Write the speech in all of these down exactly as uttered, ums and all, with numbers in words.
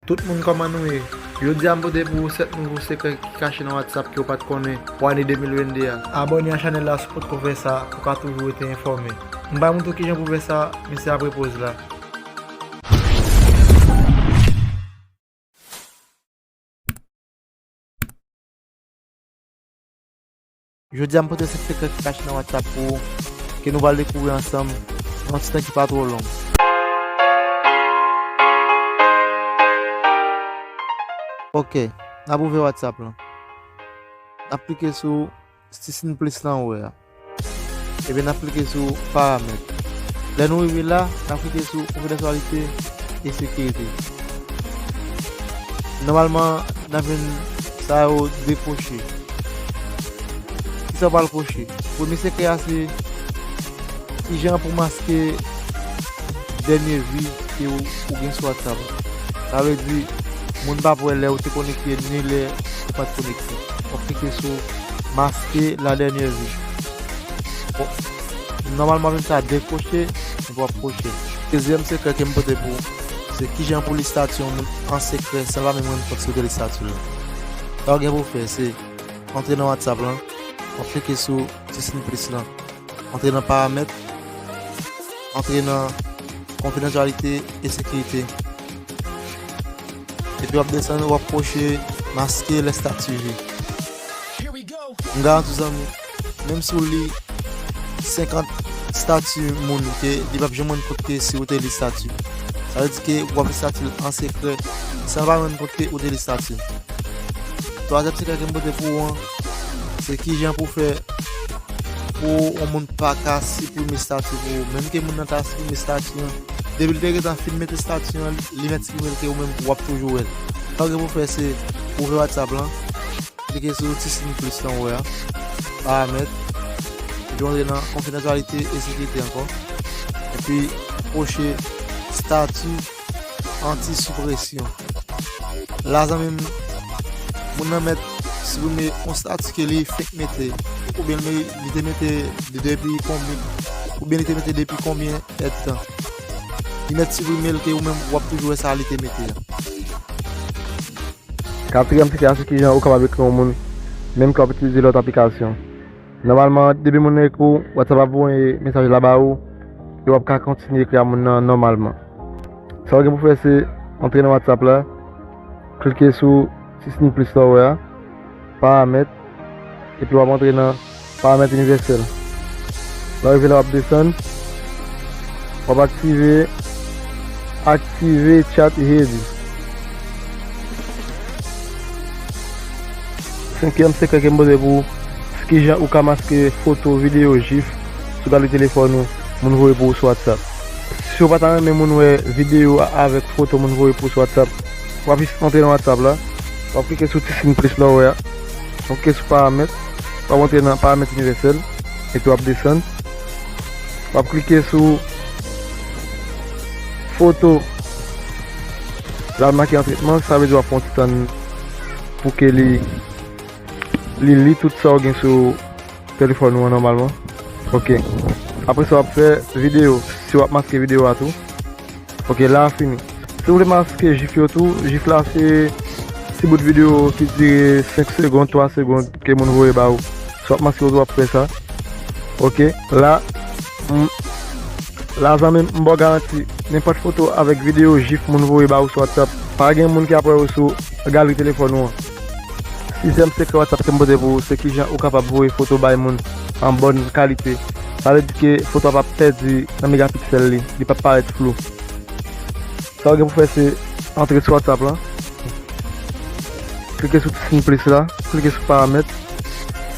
Tout moun, kòman nou ye? Jodi a m pote pou ou sèt nouvo sekrè ki kache nan WhatsApp ke w pa t konnen pou ane de mil venn de a. Abòne a chanèl la si w potko fè sa pou w ka toujou rete enfòme. M pral montre w kijan pou w fè sa, men se apre poz la. Jodi a m pote sèt sekrè ki kache nan WhatsApp pou ou, ke nou pral dekouvri ansanm nan yon ti tan ki pa twò long. Ok, n ap ouvè WhatsApp lan. N ap klike sou ti siy plis la anwè a. Epi n ap klike sou paramèt. Lè nou rive la, n ap klike sou konfidansyalite e sekirite. Nòmalman, n ap jwenn sa yo dekwoche. Kisa w pral kwoche? Premye sekrè a se kijan pou maske dènye vi ke w, ou gen sou WhatsApp. Sa vle di, moun p ap wè lè ou te konekte ni lè ou pa t konekte. W ap klike sou maske la dènye vi. Bon, nòmalman, menm sa dekwoche, epi w ap kwoche. Dezyèm sekrè ke m pote pou ou, se kijan pou li estati yon moun an sekrè san l pa menm rann kont si w te li estati l. Sa w gen pou w fè, se antre nan WhatsApp lan, w ap klike sou ti siy plis lan. Antre nan paramèt, antre nan konfidansyalite e sekirite. Epi w ap desann, w ap kwoche maske lè estati vi. M garanti w zanmi, menm si w li senkant estati moun ke li p ap janm rann kont ke si w te li estati. Sa vle di ke w ap li estati l an sekrè, san l pa rann kont ke ou te li estati l. Twazyèm sekrè ke m pote pou ou an, se kijan pou w fè pou yon moun pa ka siprime estati pou ou. Menm ke moun nan ta siprime estati an, depi l te gentan fin mete estati an, li mèt siprime l ke ou menm w ap toujou wè l. Sa w gen pou w fè se ouvè WhatsApp lan, klike sou ti siy plis lan ou wè a, paramèt, epi w antre nan konfidansyalite e sekirite ankò, epi kwoche estati anti sipresyon. La zanmi m, moun nan mèt siprime yon estati ke li fenk mete, oubyen li, li te mete depi konbyen, oubyen li te mete depi konbyen èdtan. Li mèt siprime l ke ou menm w ap toujou wè sa li te mete a. Katriyèm sekrè a se kijan ou kapab ekri yon moun, menm ke w ap itilize lòt aplikasyon. Nòmalman, depi moun nan ekri w, WhatsApp ap voye mesaj la ba ou, e w ap ka kontinye ekri a moun nan nòmalman. Sa w gen pou fè se antre nan WhatsApp la, klike sou ti siy plis la w wè a, paramèt, epi w ap antre nan paramèt inivèsèl. Lè w rive la, w ap desann, w ap aktive, aktive chat ready. Senkyèm sekrè ke m pote pou ou, se kijan ou ka maske foto, videyo, jif sou galri telefòn ou, moun voye pou ou sou WhatsApp. Si w pa ta renmen moun wè videyo a avèk foto moun voye pou ou sou WhatsApp, w ap jis antre nan WhatsApp la, w ap klike sou ti siy plis la w wè a, w ap klike sou paramèt, w ap antre nan paramèt inivèsèl, epi w ap desann, w ap klike sou foto. La l make an tretman, sa vle di w ap fè yon ti tann pou ke li, li li tout sa w gen sou telefòn ou an nòmalman. Ok. Apre sa, w ap fè videyo, si w ap maske videyo a tou. Ok, la a fini. Si w vle maske jif yo tou, jif la se ti bout videyo ki dire senk segonn, twa segonn ke moun voye ba ou. Si w ap maske yo tou, w ap fè sa. Ok, la, m, la zanmi m, m ba w garanti, nenpòt foto avèk videyo jif moun voye ba ou sou WhatsApp, pa gen moun ki ap wè yo sou galri telefòn ou an. Sizyèm sekrè WhatsApp ke m pote pou ou, se kijan ou kapab voye foto bay moun an bòn kalite. Sa vle di ke foto a p ap pèdi nan megapiksèl li, li p ap parèt flou. Sa w gen pou fè se antre sou WhatsApp lan, klike sou ti siy plis la, klike sou paramèt,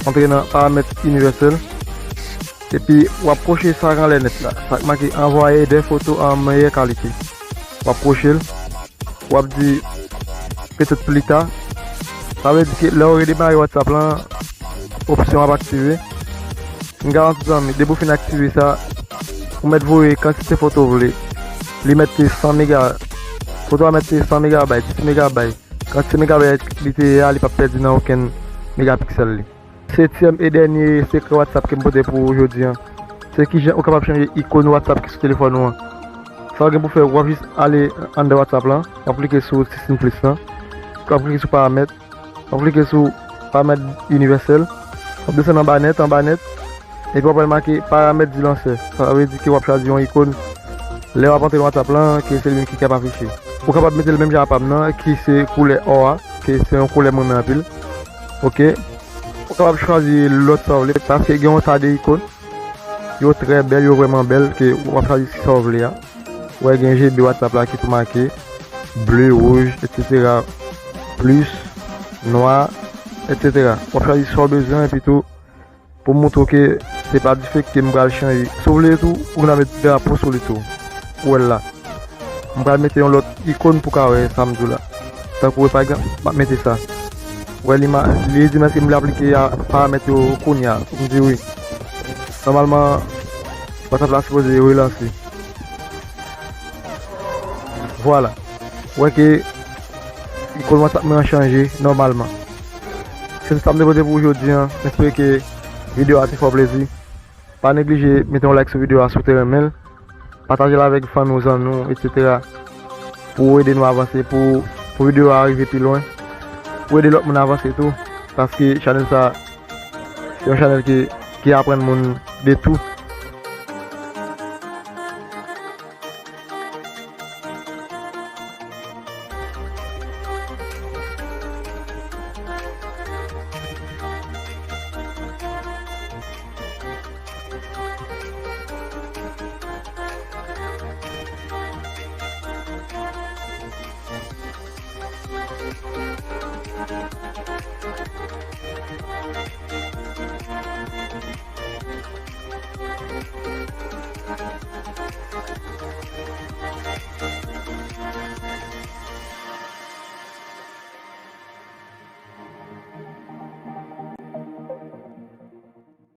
antre nan paramèt inivèsèl, epi w ap kwoche sa k anlè nèt la, sa k make envoyer des photos en meilleure qualité. W ap kwoche l, w ap di peut-être plus tard. Sa vle di ke lè w redemare WhatsApp lan, opsyon ap aktive. M garanti zanmi, depi w fin aktive sa, ou mèt voye kantite foto w vle. Li mèt te san mega, foto a mèt te san megabayt, dis megabayt. Kantite megabayt li te ye a, li p ap pèdi nan okenn megapiksèl li. Setyèm e dènye sekrè WhatsApp ke m pote pou ou jodi an, se kijan ou kapab chanje ikòn WhatsApp ki sou telefòn ou an. Sa w gen pou fè, w ap jis ale anndan WhatsApp lan, w ap klike sou sisin plis lan, w ap klike sou paramèt, w ap klike sou paramèt inivèsèl, w ap desann anba nèt, anba nèt, epi w ap wè l make paramèt di lansè. Sa vle di ke w ap chwazi yon ikòn lè w ap antre nan WhatsApp lan, ke se li menm ki kab afiche. Ou kapab mete l menm jan a pa m nan, ki se koulè ò a, ke se yon koulè m renmen anpil. Oke. Ou kapab chwazi lòt sa w vle, paske gen yon ta de ikòn. Yo trè bèl, yo vrèman bèl, ke w ap chwazi sa w vle a. Ou wè gen G B WhatsApp la ki tou make, ble, wouj, etsetera, plis, nwa, etsetera. W ap chwazi sa w bezwen, epi tou, pou montre w ke se pa dife ke m pral chanje. Si w vle tou, ou gen dwa met drapo sou li tou. Ou wè l la. M pral mete yon lòt ikòn pou w ka wè sa m di w la. Tankou, pa egzanp, m ap mete sa. Ou wè, li ma-, li di m èske m vle aplike a paramèt yo kounye a. M di wi. Nòmalman, WhatsApp la sipoze relanse. Vwala. Ou wè ke ikòn WhatsApp mwen an chanje nòmalman. Se tout sa m te pote pou ou jodi a. M espere ke videyo a te fè w plezi. Pa neglije mete yon like sou videyo a si w te renmen l. Pataje l avèk fanmi w, zanmi w, etsetera, pou ede nou avanse, pou, pou videyo a rive pi lwen, pou ede lòt moun avanse tou, paske chanèl sa, se yon chanèl ki, ki aprann moun de tou.